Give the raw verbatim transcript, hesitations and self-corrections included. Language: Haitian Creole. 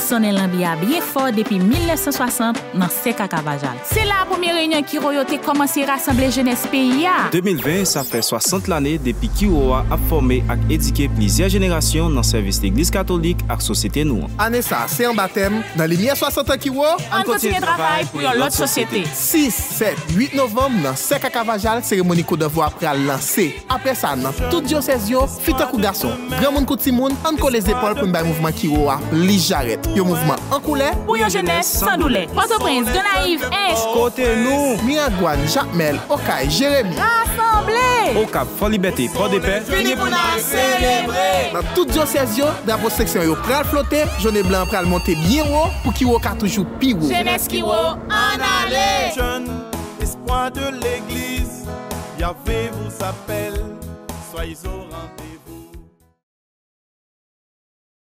Sonnen lanbi a byen fò depi mil nèf san swasant nan Sèka Kavajal. Se la a premye reyinyon Kiwo yo te kòmanse rasanble jenès peyi a. De mil ven, sa fè swasant lane depi Kiwo a ap fòme ak edike plizyè jenerasyon nan sèvis Legliz Katolik ak sosyete nou an. Ane sa a, se anba tèm, Nan limyè swasant an Kiwo, Ann kontinye travay pou yon lòt sosyete. Sis, sèt, uit novanm, nan Sèka Kavajal, seremoni koudavwa pral lanse. Apre sa, nan tout dyosèz yo, fi tankou gason, granmoun kou timoun, ann kole zepòl pou n bay mouvman Kiwo a plis jarèt. Yon mouvman an koulè. Pou yon jenès san doulè. Pòtoprens, Gonayiv, Ench. Kote nou? Miragwàn, Jakmèl, Okay, Jeremi. Rasanble! Okap, Fòlibète, Pòdepè. Vini pou n al selebre! Nan tout dyosèz yo, drapo seksyon yo pral flote, jòn e blan an pral monte byen wo pou Kiwo ka toujou pi wo. Jenès Kiwo, ann ale! Jeunes, espoir de l'église, Yahvé vous appelle, soyez au rendez-vous.